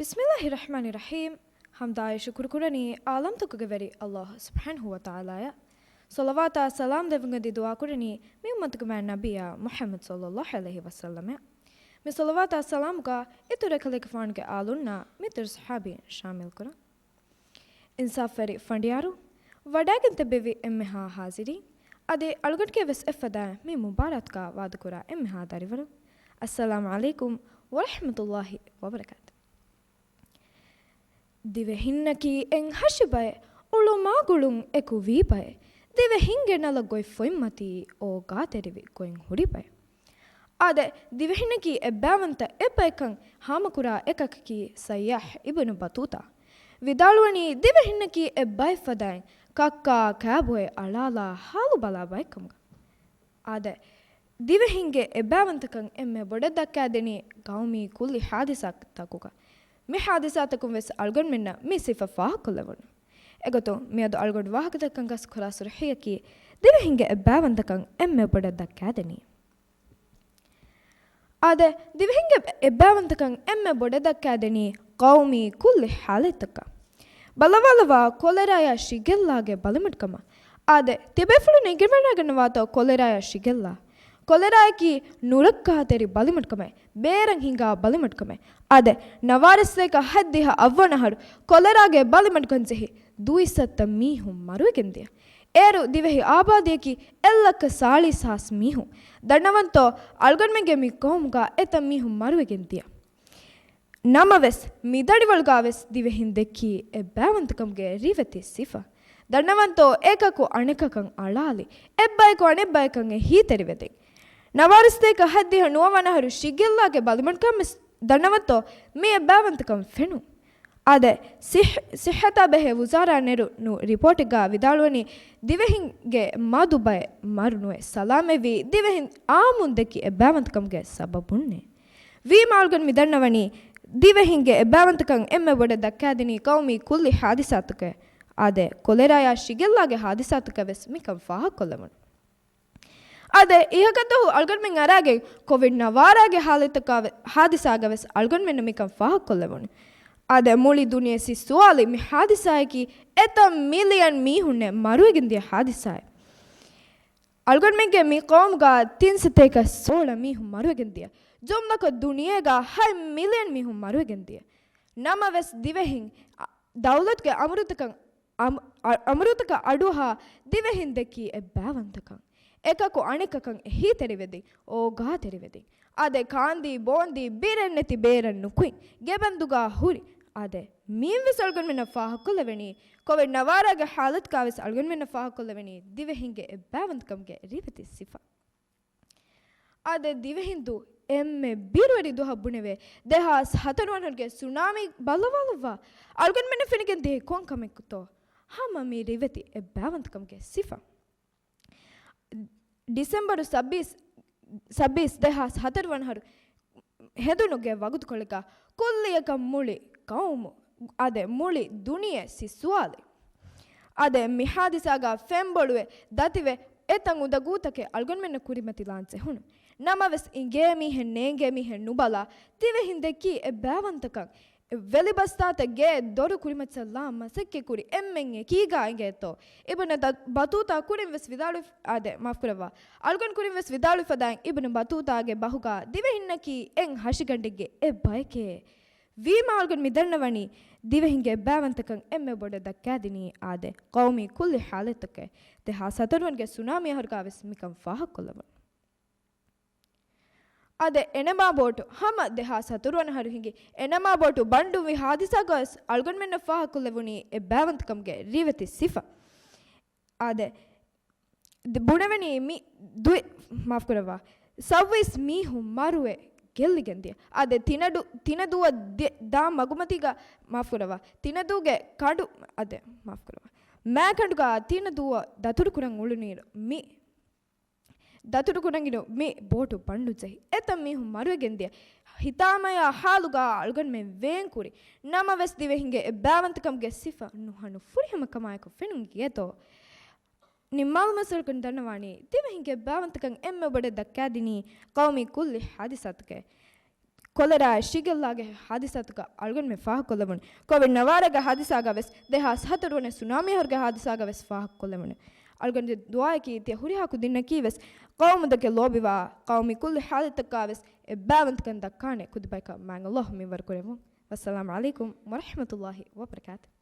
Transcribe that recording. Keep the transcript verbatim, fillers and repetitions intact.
ބިސްމިއްލާހި ރަޙްމާނި ރަޙީމް. ޙަމްދާއި ޝުކުރު ކުރަނީ ޢާލަމްތަކުގެ ވެރި ﷲ ސުބްޙާނަހޫ ވަތަޢާލާއަށް. ޞަލަވާތާ ސަލާމް ދެއްވުމަށް ދުޢާ ކުރަނީ މި އުއްމަތުގެ މާތް ނަބިއްޔާ މުޙައްމަދު ޞައްލައްލާހު ޢަލައިހި ވަސައްލަމަށް. މި ޞަލަވާތާ ސަލާމުގަ އިތުރު އެކަލޭގެފާނުގެ އާލުންނާ މިތުރު ޞަޙާބީން ޝާމިލް ކުރަން. އިންސާފްވެރި ފަނޑިޔާރު، ވަޑައިގެން ތިއްބެވި އެންމެހާ ޙާޟިރީން، އަދި އަޅުގަނޑުގެ ވެސް އެއްފަދައިން މި މުބާރާތުގަ ވާދަކުރާ އެންމެހާ ދަރިވަރުން، އައްސަލާމު ޢަލައިކުމް ވަރަޙްމަތުﷲ ވަބަރަކާތު. ދިވެހިންނަކީ އެއްހަށި ބައެއް، އުޅުމާގުޅުން އެކު ވީ ބައެއް، ދިވެހިންގެ ނަލަ ގޮތް ފޮތްމަތީ އޯގާތެރިވި ގޮތް ހުރި ބައެއް. އާދެ، ދިވެހިންނަކީ އެއްބައިވަންތަ އެއްބައެއްކަން ހާމަކުރާ އެކަކަކީ ސައްޔާޙް އިބްނު ބަޠޫޠާ ވިދާޅުވަނީ، ދިވެހިންނަކީ އެއްބައެއް ފަދައިން ކައްކާ ކާބޮއެ އަޅާލާ ހާލު ބަލާ ބައެއްކަމުގަ. އާދެ، ދިވެހިންގެ އެއްބައިވަންތަކަން އެންމެ ބޮޑަށް ދައްކާދެނީ ޤައުމީ ކުއްލި ޙާދިސާތަކުގަ. މި ޙާދިސާތަކުން ވެސް އަޅުގަނޑުމެންނަށް މި ސިފަ ފާހަގަކޮށްލެވުނު. އެގޮތުން މިއަދު އަޅުގަނޑު ވާހަކަދައްކަން ގަސްކުރާ ސުރުޚީއަކީ، ދިވެހިންގެ އެއްބައިވަންތަކަން އެންމެ ބޮޑަށް ދައްކާދެނީ. އާދެ، ދިވެހިންގެ އެއްބައިވަންތަކަން އެންމެ ބޮޑަށް ދައްކާދެނީ ޤައުމީ ކުއްލި ޙާލަތްތަކަށް. ބަލަވާލަވާ، ކޮލެރާޔާ ޝިގެއްލާގެ ބަލިމަޑުކަމަށް. އާދެ، ތިބޭފުޅުން އެނގިވަޑައިގަންނަވާތޯ ކޮލެރާޔާ ޝިގެއްލާ؟ ކޮލެރާއަކީ ނުރައްކާތެރި ބަލިމަޑުކަމެއް، ބޭރަށް ހިނގާ ބަލިމަޑުކަމެއް. އާދެ، ނަވާރަސަތޭކަ ހަތްދިހަ އަށްވަނަ އަހަރު ކޮލެރާގެ ބަލިމަޑުކަން ޖެހި ދުއިސައްތަ މީހުން މަރުވެގެންދިޔަ. އޭރު ދިވެހި އާބާދީއަކީ އެއްލައްކަ ސާޅީސް ހާސް މީހުން. ދަންނަވަންތޯ، އަޅުގަނޑުމެންގެ މި ޤައުމުގަ އެތައް މީހުން މަރުވެގެން ދިޔަ. ނަމަވެސް، މި ދަރިވަޅުގަ ވެސް ދިވެހިން ދެއްކީ އެއްބައިވަންތަކަމުގެ ރިވެތި ސިފަ. ދަންނަވަންތޯ، އެކަކު އަނެކަކަށް އަޅާލި، އެއްބަޔަކު އަނެއްބަޔަކަށް އެހީތެރިވެދިން. ނަވާރަސަތޭކަ ހަތްދިހަ ނުވަވަނަ އަހަރު ޝިގެއްލާގެ ބަލިމަޑުކަން ވެސް ދަންނަވަންތޯ، މި އެއްބައިވަންތަކަން ފެނުން. އާދެ، ސިއް-، ސިއްހަތާ ބެހޭ ވުޒާރާ ނެރުނު ރިޕޯޓެއްގަ ވިދާޅުވަނީ، ދިވެހިންގެ މަދު ބައެއް މަރު ނުވެ ސަލާމަތްވީ، ދިވެހިން އާއްމުން ދެއްކި އެއްބައިވަންތަކަމުގެ ސަބަބުންނޭ. ވީމާ އަޅުގަނޑު މި ދަންނަވަނީ، ދިވެހިންގެ އެއްބައިވަންތަކަން އެންމެ ބޮޑަށް ދައްކާދިނީ ޤައުމީ ކުއްލި ޙާދިސާތަކެއް. އާދެ، ކޮލެރާޔާ ޝިގެއްލާގެ ޙާދިސާތަކަށް ވެސް މިކަން ފާހަގަކޮށްލެވުނު. އާދެ، އިހަކަށްދުވަހު އަޅުގަނޑުމެން އަރާގެން ކޮވިޑް ނަވާރާގެ ޙާލަތަކާ ވެ-، ޙާދިސާގަ ވެސް އަޅުގަނޑުމެންނަށް މިކަން ފާހަގަކޮށްލެވުނު. އާދެ، މުޅި ދުނިޔެ ސިއްސުވާލި މި ޙާދިސާއަކީ އެތައް މިލިއަން މީހުންނެއް މަރުވެގެންދިޔަ ޙާދިސާއެއް. އަޅުގަނޑުމެންގެ މި ޤައުމުގަ ތިންސަތޭކަ ސޯޅަ މީހުން މަރުވެގެންދިޔަ. ޖުމްލަކޮށް ދުނިޔޭގަ ހަތް މިލިއަން މީހުން މަރުވެގެންދިޔަ. ނަމަވެސް ދިވެހިން އަ، ދައުލަތުގެ އަމުރުތަކަށް އަމް-، އަ-، އަމުރުތަކަށް އަޑުއަހާ ދިވެހިން ދެއްކީ އެއްބައިވަންތަކަން. އެކަކު އަނެކަކަށް އެހީތެރިވެދިން، އޯގާތެރިވެދިން. އާދެ، ކާންދީ ބޯންދީ ބިރެއްނެތި ބޭރަށް ނުކުތް، ގެބަންދުގަ ހުރި. އާދެ، މިއިން ވެސް އަޅުގަނޑުމެންނަށް ފާހަގަކޮށްލެވެނީ، ކޮވިޑް ނަވާރާގެ ޙާލަތުގަ ވެސް އަޅުގަނޑުމެންނަށް ފާހަގަކޮށްލެވެނީ ދިވެހިންގެ އެއްބައިވަންތަކަމުގެ ރިވެތި ސިފަ. އާދެ، ދިވެހިންދޫ އެންމެ ބިރުވެރި ދުވަހަށް ބުނެވޭ، ދެހާސް ހަތަރު ވަނަ އަހަރުގެ ސުނާމީ ބަލަވާލައްވާ. އަޅުގަނޑުމެންނަށް ފެނިގެން ދިޔައީ ކޮން ކަމެއްތޯ؟ ހަމަ މި ރިވެތި އެއްބައިވަންތަކަމުގެ ސިފަ. ޑިސެމްބަރު ސައްބީސް، ސައްބީސް ދެހާސް ހަތަރު ވަނަ އަހަރު ހެނދުނުގެ ވަގުތުކޮޅެއްގަ ކުއްލިއަކަށް މުޅި ޤައުމު، އާދެ، މުޅި ދުނިޔެ ސިއްސުވާލި. އާދެ، މި ޙާދިސާގަ ފެންބޮޅުވެ ދަތިވެ އެތައް އުނދަގޫތަކެއް އަޅުގަނޑުމެންނަށް ކުރިމަތިލާން ޖެހުނު. ނަމަވެސް އިނގޭ މީހެއް ނޭނގޭ މީހެއް ނުބަލާ، ދިވެހިން ދެއްކީ އެއްބައިވަންތަކަން. ވެލިބަސްތާތައް ގޭ ދޮރު ކުރިމައްޗަށްލާ މަސައްކަތްކުރި އެންމެން އެކީގަ އިނގޭތޯ. އިބްނު ދަ-، ބަތޫތާ ކުރިން ވެސް ވިދާޅުވި-، އާދެ، މާފުކުރައްވާ. އަޅުގަނޑު ކުރިން ވެސް ވިދާޅުވި ފަދައިން އިބްނު ބަތޫތާގެ ބަހުގަ ދިވެހިންނަކީ އެއް ހަށިގަނޑެއްގެ އެއް ބަޔެކޭ. ވީމާ އަޅުގަނޑު މިދަންނަވަނީ، ދިވެހިންގެ އެއްބައިވަންތަކަން އެންމެ ބޮޑަށް ދައްކާދިނީ އާދެ، ޤައުމީ ކުއްލި ޙާލަތްތަކެއް. ދެހާސް ހަތަރު ވަނަ އަހަރުގެ ސުނާމީ އަހަރުގަ ވެސް މިކަން ފާހަގަކޮށްލަވަން. އާދެ، އެނަމާ ބޯޓު، ހަމަ ދެހާސް ހަތަރު ވަނަ އަހަރު ހިނގި އެނަމާ ބޯޓު ބަންޑުވި ޙާދިސާގަ ވެސް އަޅުގަނޑުމެންނަށް ފާހަގަކޮށްލެވުނީ އެއްބައިވަންތަކަމުގެ ރިވެތި ސިފަ. އާދެ، ދ-، ބުނެވެނީ މި ދު-، މާފުކުރައްވާ، ސައުވީސް މީހުން މަރުވެ ގެއްލިގެންދިޔަ. އާދެ، ތިނަދޫ-، ތިނަދޫއަށް ދެ-، ދާ މަގުމަތީގަ، މާފުކުރައްވާ، ތިނަދޫގެ ކަނޑު، އާދެ، މާފުކުރައްވާ، މާކަނޑުގަ ތިނަދޫއަށް ދަތުރުކުރަން އުޅުނީރު މި ދަތުރުކުރަން އިނު މި ބޯޓު ބަނޑުޖެހި އެތައް މީހުން މަރުވެގެންދިޔަ ހިތާމަޔާ ޙާލުގަ އަޅުގަނޑުމެން ވޭންކުރި. ނަމަވެސް ދިވެހިންގެ އެއްބައިވަންތަކަމުގެ ސިފަ ނުހަނު ފުރިހަމަކަމާއެކު ފެނުން އިނގޭތޯ. ނިންމާލުމަށް އަޅުގަނޑު ދަންނަވާނީ، ދިވެހިންގެ އެއްބައިވަންތަކަން އެންމެ ބޮޑަށް ދައްކާދިނީ ޤައުމީ ކުއްލި ޙާދިސާތަކެއް. ކޮލެރާއި ޝިގެއްލާގެ ހާދިސާތަކަށް އަޅުގަނޑުމެން ފާހަގަކޮށްލެވުނު. ކޮވިޑް ނަވާރަގެ ހާދިސާގަ ވެސް، ދެހާސް ހަތަރު ވަނަ ސުނާމީ ހަރުގެ ހާދިސާގަ ވެސް ފާހަގަކޮށްލެވުނު. އަޅުގަނޑުގެ ދުޢާއަކީ ތިޔަ ހުރިހާ ކުދިންނަކީ ވެސް ޤައުމުތަކެއް ލޯބިވާ، ޤައުމީ ކުއްލި ޙާލަތްތަކާ ވެސް އެއްބައިވަންތަކަން ދައްކާނެ ކުދި ބަޔަކަށް މާތް ﷲ މިންވަރު ކުރެއްވުން. ވައްސަލާމް ޢަލައިކުމް ވަރަޙްމަތުﷲ ވަބަރަކާތުހު.